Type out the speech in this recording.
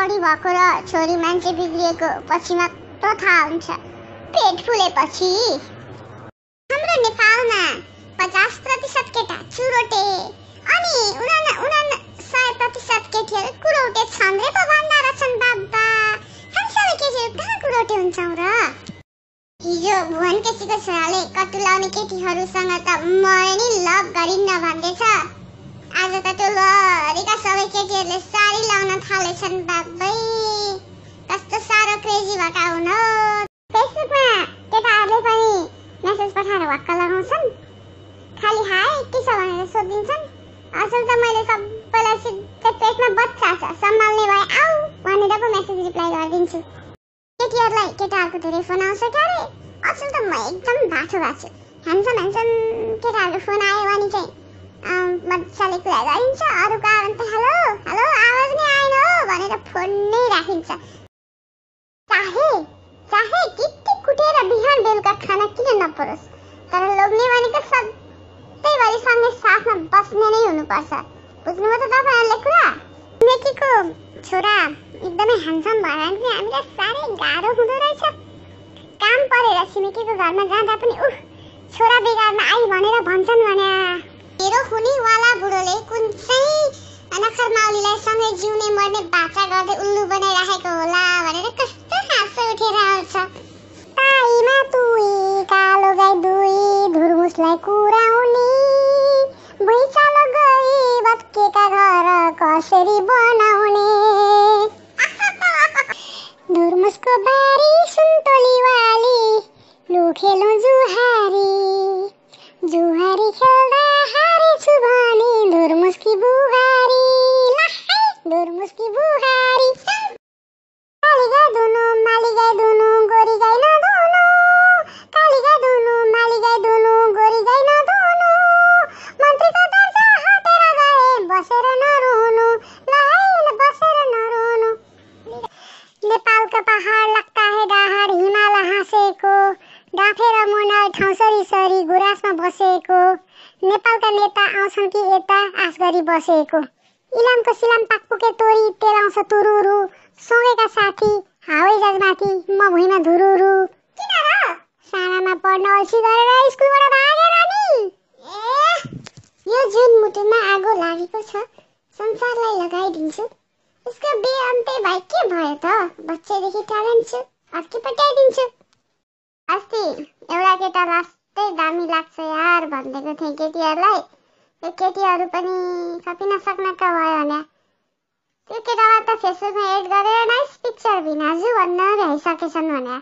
बढी भएको र छोरी मान्छे बिग्रिएको पछि मात्र थाहा हुन्छ, पेट फुलेपछि। हाम्रो नेपालमा 50% केटा चुरोटे अनि 100% केटीहरू कुरौटे छन् रे पो भन्दा रहेछन् बाबा। हामी सबै केटीहरू कहाँ कुरौटे हुन्छौँ र? हिजो भुवन केसीको छोराले कट्टु लाउने केटीहरूसँग त म नि लभ गरिन्न भन्दैछ। आज त त्यो लरीका सबै केटीहरूले साडी लाउन थालेछन् बाबै। कस्तो साह्रो क्रेजी भएका हुन् हो। फेसबुकमा केटाहरूले पनि मेसेज पठाएर वाक्क लगाउँछन्, खाली हाई के छ भनेर सोधिदिन्छन्। असल त मैले सबैलाई सिधै पेटमा बच्चा छ सम्हाल्ने भए आऊ भनेर पो मेसेज रिप्लाई गरिदिन्छु। केटीहरूलाई केटाहरूको धेरै फोन आउँछ क्यारे। असल त म एकदम बाठो भएको छु। ह्यान्डसम केटाहरूको फोन आयो भने चाहिँ मजाले कुरा गरिन्छ। अरू कारण त हेलो हेलो आवाज नै आएन हो भनेर फोन नै राखिन्छ। चाहे किट्टी कुटेर बिहान बेलुका खाना किन नपरोस्, तर लोग्ने भनेको सधैँभरि सँगै साथमा बस्ने नै हुनुपर्छ। बुझ्नुभयो त तपाईँहरूले कुरा? छिमेकीको छोरा एकदमै ह्यान्डसम भएर पनि हामीलाई साह्रै गाह्रो हुँदो रहेछ। काम परेर छिमेकीको घरमा जाँदा पनि छोरा बिगार्न आई भनेर भन्छन् भने मेरो हुनेवाला बुढोले कुन चाहिँ नखरमाउलीलाई सँगै जिउने मर्ने बाचा गर्दै उल्लु बनाइराखेको होला भनेर कस्तो हाँसो उठेर आउँछ। ताईमा तुई कालो गाई दुई धुरमुसलाई कुराउने भुइँचालो गई भत्केका घर कसरी बनाउने। धुरमुसको बारी सुन्तली वाली लु खेलौँ जुहारी जुहारी खेल्दा हारेछु भने धुरमुसकी बुहारी धुरमुसकी बुहारी। काली गाई दुनु गोरी गाई नधुनु, काली गाई दुनु माली गाई दुनु गोरी गाई नधुनु, मन्त्रीको दर्जा हटेर गए बसेर नरुनु लाइन बसेर नरुनु। नेपालको पहाड लाग्दा है डाहाड हिमाल हाँसेको डाफेर मुनाल ठाउँ सरी गुराँसमा बसेको नेपालका नेता आउँछन् कि यता आश गरी बसेको। इलामको सिलाम पाकपुके तोरी तेलाउँछ तुरुरु सँगैका साथी हावाईजहाजमाथि म भुइँमा धुरुरु। किन र? सानामा पढ्न अल्छी गरेर स्कुलबाट भागेर नि। यो जुन मुटुमा आगो लागेको छ संसारलाई लगाइदिन्छु। यसको बेअन्त्य भाइ के भयो त? बच्चैदेखि ट्यालेन्ट छु, अस्ति पट्याइदिन्छु। अस्ति एउटा केटा लास्टै दामी लाग्छ यार भनिदिएको थिएँ केटीहरूलाई। त्यो केटीहरू पनि सकिन सक्नका भयो भने त्यो केटालाई त फेसबुकमा एड गरेर नाइस पिक्चर भिनाजु भन्न भ्याइसकेछन् भने।